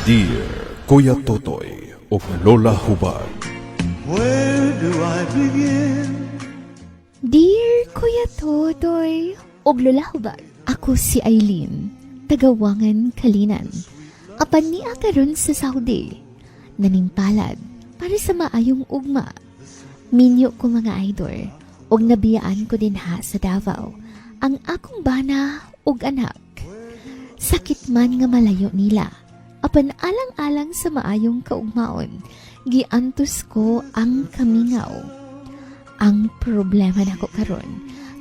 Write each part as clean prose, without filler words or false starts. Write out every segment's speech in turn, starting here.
Dear Kuya Totoy ug Lola Hubag. Where do I begin? Dear Kuya Totoy ug Lola Hubag, ako si Eileen, tagawangan Kalinan. Apan niya karon sa Saudi, nanimpalad para sa maayong ugma. Minyo ko mga idol, ug nabiyaan ko din ha sa Davao, ang akong bana ug anak. Sakit man nga malayo nila, apan alang-alang sa maayong kaugmaon, giantos ko ang kamingaw. Ang problema nako karon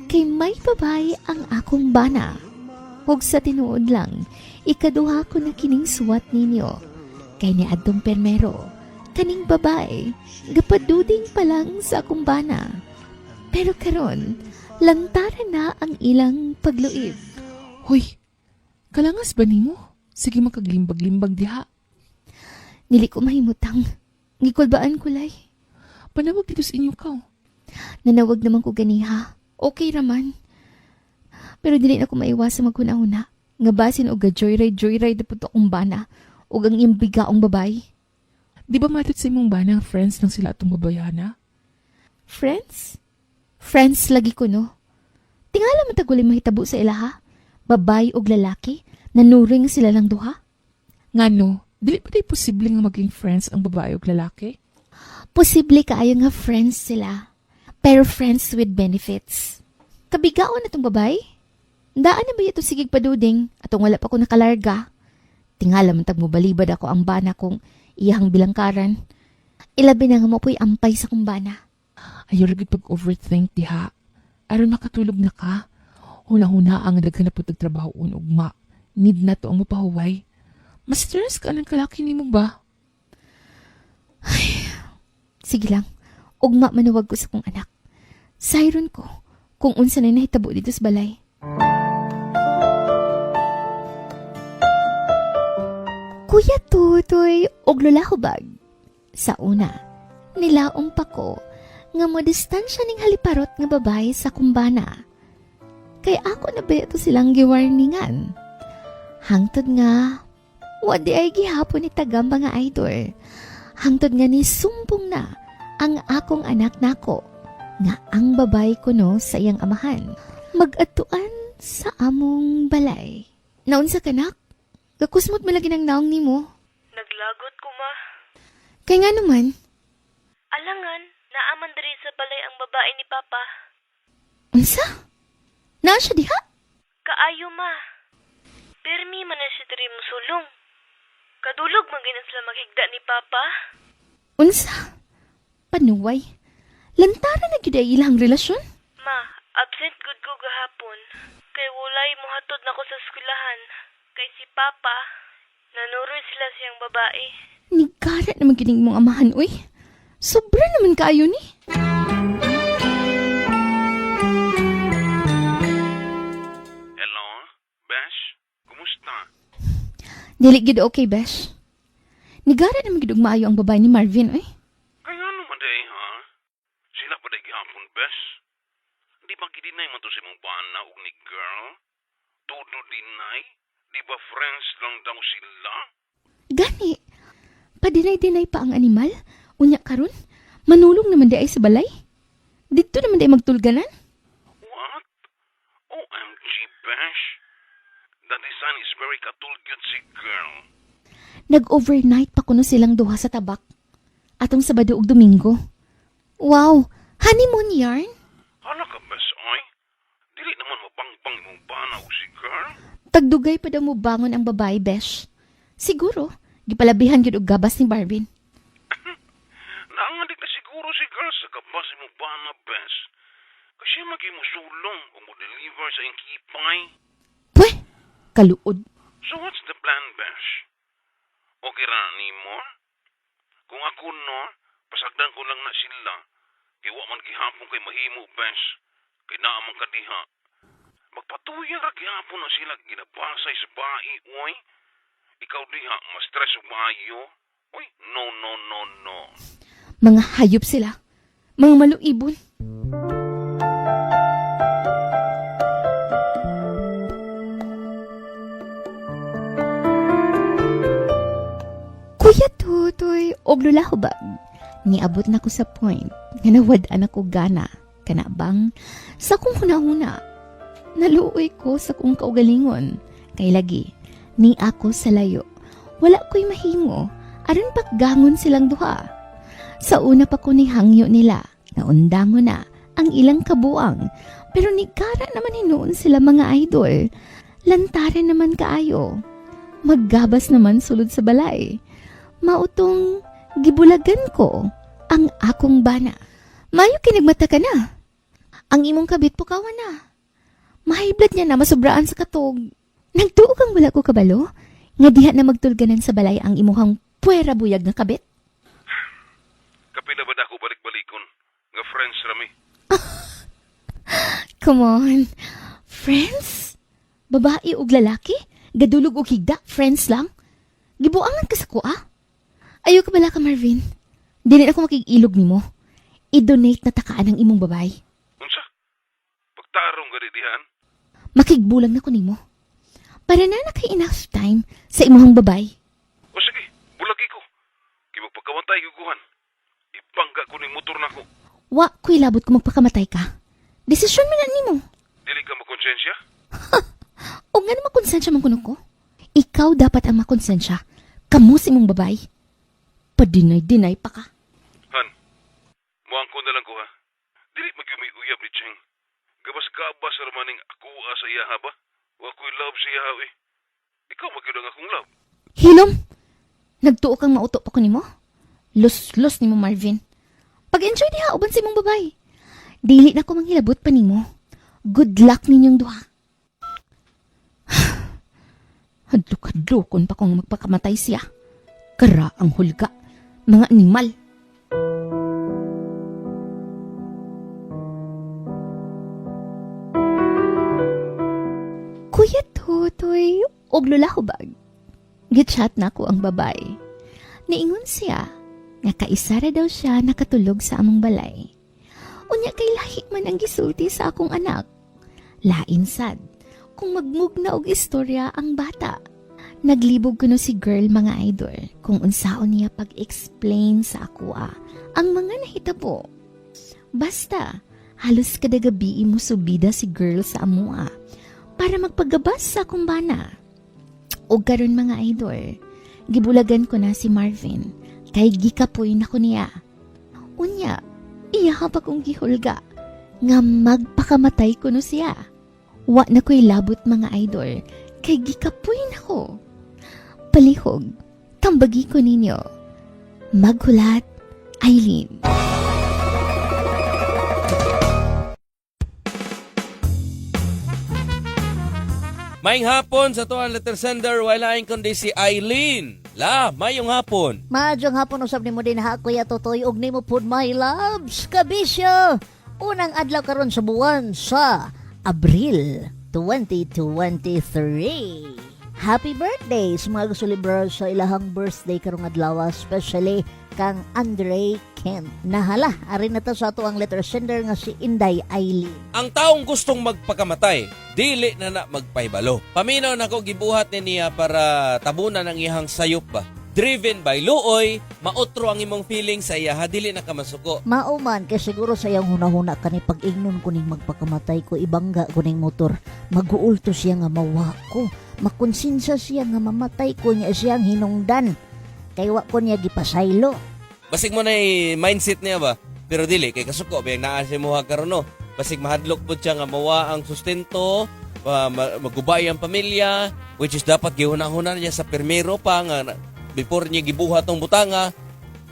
kay may babay ang akong bana. Ug sa tinuod lang, ikaduha ko na kining suwat ninyo. Kay niadtong permero, kaning babay, gapaduding pa lang sa akong bana. Pero karon, lantara na ang ilang pagluib. Hoy, kalangas ba nimo? Sige makaglimbag-limbag diha. Dili ko mahimutang. Gikulbaan ko lay. Panawag dito sa inyo kaw. Nanawag naman ko ganiha. Okay raman. Pero dili na ko maiwasan maghuna-huna. Nga basin og ga joyride joyride na pud akong bana ug ang iyang bigaong babay. Di ba matod sa imong banang friends lang sila atong babayana? Friends? Friends lagi ko no. Tingala man tag walay mahitabo sa ilaha. Babay og lalaki, nanuring sila lang duha. Ngano, dili ba day posible nga maging friends ang babae ug lalaki? Posible kaayo nga friends sila. Pero friends with benefits. Kabigaon na tong babay. Daan na ba ito sigig paduding atong wala pa ko nakalarga? Tingala man tag mobalibad ako ang bana kung iyahang bilangkaran. Ilabi na nga mo po'y ampay sa kong bana. Ayaw lagi pag-overthink diha. Aron makatulog na ka. Huna-huna ang daghan na pud og trabaho ugma. Need na to ang mapahuway. Mas stress ka ng kalaki nimo ba? Sige lang, ugma manawag ko sa kong anak. Sayron ko kung unsa na nahitabo dito sa balay. Kuya Tutoy og Lola Hubag. Sa una, nilaong pa ko nga mo distansya ning haliparot nga babae sa kumbana. Kay ako na ba ito silang giwarningan? Hangtod nga, wadi ay gihapon ni tagam mga idol. Hangtod nga ni sumbong na ang akong anak nako nga ang babae ko no sa iyang amahan magadtuan sa among balay. Naunsa kanak? Gakusmot mo lagi ng naong nimo. Naglagot ko ma. Kay nga naman, Alangan, naaman diri sa balay ang babae ni Papa. unsa? Naa siya diha? Kaayo ma. Pirmi man na siya diri musulong. Kadulog man gyud na sila maghigda ni Papa. Unsa? Panuway. Lantara na gyud ay ilang relasyon? Ma, absent gud ko gahapon. Kay walay mohatod nako sa eskwelahan. Kay si Papa, nanuroy sila siyang babae. Nigara naman gyud mong amahan, uy. Sobra naman kaayo ni. Hello, Besh? Kumusta? Dili gyud okay, Besh. Nigara naman gyud og maayo ang babae ni Marvin, uy. Kaya ano man day, ha? Sila pa day gihapon, Besh? Di ba gidinay man to sa imong bana og ni girl? Todo deny? Di ba friends lang daw sila? Gani. Padinay-dinay pa ang animal. Unya karon, manulong naman di ay sa balay. Dito naman di ay magtulganan. What? OMG, Besh? The design is very katulgyod si girl. Nag-overnight pa kuno silang duha sa tabak. Atong Sabado ug Domingo. Wow, honeymoon yarn? Hala ka, Besh, oy? Dili naman mabangbang imong bana og si girl? Tagdugay pa daw mo bangon ang babae, Besh. Siguro, gipalabihan gyud og gabas ni Marvin. Naangadik na siguro si girl sa gabas imong bana, Besh. Kasi magi mo sulong o mo deliver sa iyang kipay. Pweh, kaluod. So what's the plan, Besh? Okay ra nimo? Kung ako no, pasagdan ko lang na sila. Kay wa man gihapon kay mahimo, Besh. Kay naa man ka diha. Magpatuya ra gihapon na sila ginabasay sa bae, oy. Ikaw diha, ma-stress ug maayo. Oy, no, no, no, no. Mga hayop sila. Mga maluibon. Kuya Totoy, og Lola Hubag, niabot na ko sa point nga nawad-an ako gana kana bang sa akong hunahuna. Naluoy ko sa kong kaugalingon. Kay lagi, ni ako sa layo. Wala ko'y mahimo, aron paggangon silang duha. Sa una pa ko ni hangyo nila, naundango na ang ilang kabuang. Pero nigara naman hinuon sila mga idol. Lantaran naman kaayo. Maggabas naman sulod sa balay. Mautong gibulagan ko ang akong bana. Mayo kinigmata ka na. Ang imong kabit pukawa na. Mahiblat niya na masubraan sa katog. Nagtuo kang wala ko kabalo? Nga diha na magtulganan sa balay ang imuhang puwera buyag nga kabit? Kapila ba na ako balik-balikon? Nga friends rami. Come on. Friends? Babae ug lalaki? Gadulog og higda? Friends lang? Gibuangan ka sa kuha? Ayaw ka bala ka, Marvin. Dili na ako makig-ilog nimo. I-donate na takaan ang imong babay. Unsa? Pagtarong gani dihan? Makigbulang na ko nimo. Para na na kay enough time sa imong babay. O sige, bulagi ko. Kay magpagkawantay guguhan. Ibangga ko ning motor nako. Wa ko'y labot kung magpakamatay ka. Desisyon man na nimo. Dili ka makonsensya? O nga na makonsensya man kuno ko. Ikaw dapat ang makonsensya. Kamu sa imong babay. Padinay-dinay pa ka. Han, muangko na lang ko ha. Dili magyumi uyab ni Cheng. Gabas-gabas ra man ning akuha sa iya ha ba? Wa ko'y love sa iya ha eh. Ikaw magyud ang akong love. Hilom! Nagtuo kang mauto pa ko nimo? Los-los nimo, Marvin. Pag-enjoy diha uban sa imong babay. Dili na ko manghilabot pa nimo. Good luck ninyong duha. Hadlok-hadlokon pa kong magpakamatay siya. Kara ang hulga. Mga animal. Kuya Totoy, og Lola Hubag. Gitchat na ko ang babae. Niingon siya, nga kaisara daw siya nakatulog sa among balay. Unya kay lahi man ang gisulti sa akong anak. Lain sad, kung magmugna og istorya ang bata. Naglibog kuno si girl mga idol kung unsaon niya pag-explain sa akoa ang mga nahitabo. Basta, halos kada gabi mo subida si girl sa amoa para magpagabas sa akong bana. O karon mga idol, gibulagan ko na si Marvin kay gikapoy na ko niya. Unya, iya pa kong gihulga nga magpakamatay ko no siya. Wa na ko'y labot mga idol kay gikapoy na ko. Palihog, tambagi ko ninyo. Maghulat, Eileen. Maayong hapon sa tuang letter sender, wala kundi si Eileen. La, mayong hapon. Maayong hapon usab nimo din ha, Kuya Totoy, ug nimo pud my loves kabisyo. Unang adlaw karon sa buwan sa Abril 2023. Happy birthday sa mga gusto sa ilahang birthday karong adlaw, especially kang Andre Kent. Nahala, ari na ta sa ato ang letter sender nga si Inday Eileen. Ang taong gustong magpakamatay, dili na na magpahibalo. Paminaw nako gibuhat ni niya para tabunan ang iyang sayop ba. Driven by luoy, maotro ang imong feeling sa iya, ha, dili na ka masuko. Mao man kay siguro sa iyang hunahuna kani pag-ingnon ko ning magpakamatay ko, ibangga ko ning motor, maguulto siya nga mawa ko, makonsinsa siya nga mamatay ko niya siyang hinungdan kay wa ko niya gipasaylo. Basig mo na mindset niya ba? Pero dili kay kasuko biyang naa siya muha karon no. Basig mahadlok pud siya nga mawa ang sustento, magubay ang pamilya, which is dapat gihuna-huna niya sa pirmero pa nga before niya gibuhat tong butanga.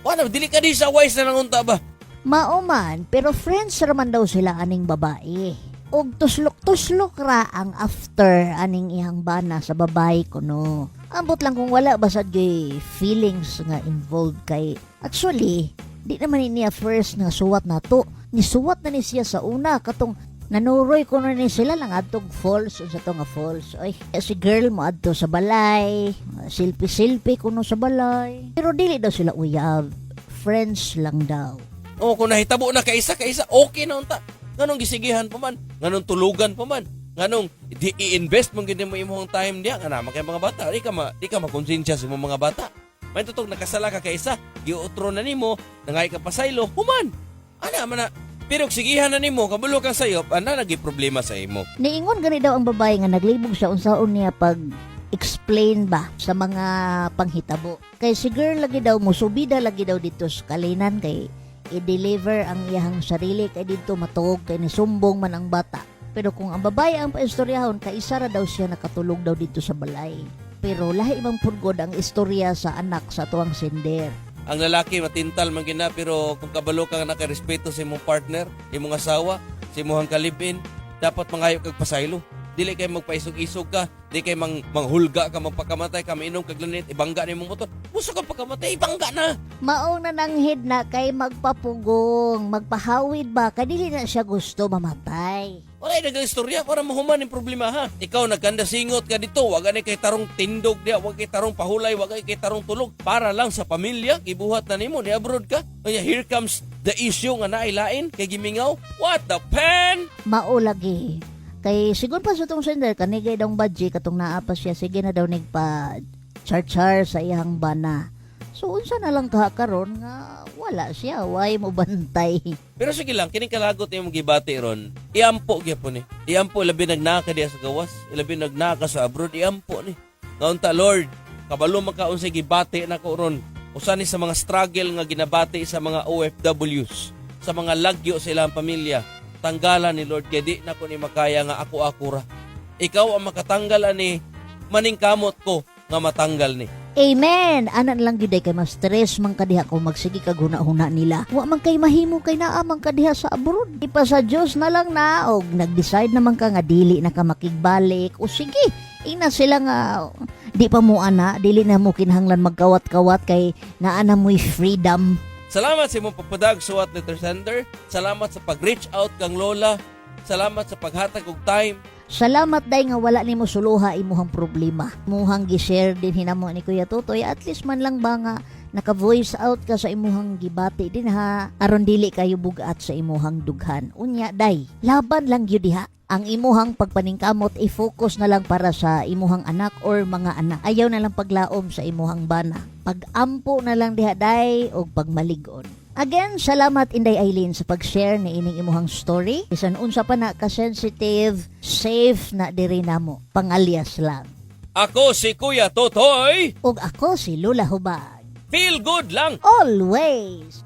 Wala dili ka di sa wise na nangunta ba? Mao man, pero friends raman daw sila aning babae. Og tuslok-tuslok ra ang after aning iyang bana sa babae kuno. Ambot lang kung wala ba sad gyud feelings nga involved kay actually di naman ni niya first nga suwat na to. Nisuwat na ni siya sa una katong nanuroy kuno ni sila lang adtog falls, unsa to nga falls. Oy, si girl mo adto sa balay, selfie-selfie kuno sa balay. Pero dili daw sila uyab, friends lang daw. O kung nahitabo na kaisa kaisa, okay na unta. Nganong gisigihan pa man, nganong tulugan pa man, nganong di i-invest mo gid mo imong time diya nga naman kay mga bata, di ka ma di ka makonsensya sa imong mga bata. May tutog nakasala ka kaysa, giutro na nimo, nangay ka pasaylo, human. Ana man na. Pero kung sigihan na nimo, kabulo kang sayop, ana nagi problema sa imo. Niingon gani daw ang babae nga naglibog siya unsaon niya pag explain ba sa mga panghitabo. Kay si girl lagi daw musubida lagi daw dito sa Kalinan kay i-deliver ang iyahang sarili kay didto matuog kay nisumbong man ang bata. Pero kung ang babae ang paistoryahon, kay isa ra daw siya nakatulog daw dito sa balay. Pero lahi man pud gud ang istorya sa anak sa tuang sender. Ang lalaki matintal man gina, pero kung kabalo ka nga nakarespeto sa imong partner, imong asawa, sa imong kalibin, dapat mangayo kag pasaylo. Dili kay magpaisog-isog ka, di kay manghulga ka, magpakamatay ka, mainom kag lanit, ibangga na imong motor. Gusto kang pagkamatay, ibangga na. Mao na nanghid na kay magpapugong, magpahawid ba, kay dili na siya gusto mamatay. Wala yung istorya para mahuman yung problema, ha. Ikaw nagkanda singot ka dito, wag ani kay tarong tindog diya, wag kay tarong pahulay, wag kay tarong tulog para lang sa pamilya gibuhat na nimo ni abroad ka. Kaya here comes the issue nga nailain kay gimingaw. What the pen? Mao lagi. Kay sigon pa sa tong sender kanigay daw budget katong naa pa siya, sige na daw nagpa char-char sa iyang bana. So unsa na lang ka karon nga wala siya, way mo bantay. Pero sige lang, kining kalagot imong gibati ron, iampo gyapon ni. Iampo labi nagnaka diya sa gawas, labi nagnaka sa abroad, iampo ni. Ngaunta Lord, kabalo man ka unsay gibati nako ron. Usa ni sa mga struggle nga ginabati sa mga OFWs, sa mga lagyo sa ilang pamilya. Tanggalan ni Lord kay di nako ni makaya nga ako-ako ra. Ikaw ang makatanggal ani, maningkamot ko nga matanggal ni. Amen. Ana na lang gyud ay kay mas stress man ka diha kung magsige kag huna-huna nila. Wa man kay mahimo kay naa man ka diha sa abroad. Ipa sa Dios na lang na og nag-decide naman ka nga dili na ka makigbalik o sige. Ingna sila nga di pa mo ana, dili na mo kinahanglan magkawat-kawat kay naa na mo'y freedom. Salamat sa imong pagpadag suwat letter sender. Salamat sa pag-reach out kang Lola. Salamat sa paghatag og time. Salamat day nga wala nimo suluha imuhang problema. Muhang gi-share din hinamo ni Kuya Totoy, at least man lang ba nga naka-voice out ka sa imuhang gibati din ha, aron dili kayo bugat sa imuhang dughan. Unya day, laban lang gyud diha. Ang imuhang pagpaningkamot i-focus na lang para sa imuhang anak or mga anak. Ayaw na lang paglaom sa imuhang bana. Pag-ampo na lang diha day og pagmalig-on. Again, salamat Inday Eileen sa pag-share ni ining imuhang story. Bisan unsa pa na ka-sensitive, safe na diri namo. Pangalyas lang. Ako si Kuya Totoy. Ug ako si Lola Hubag. Feel good lang. Always!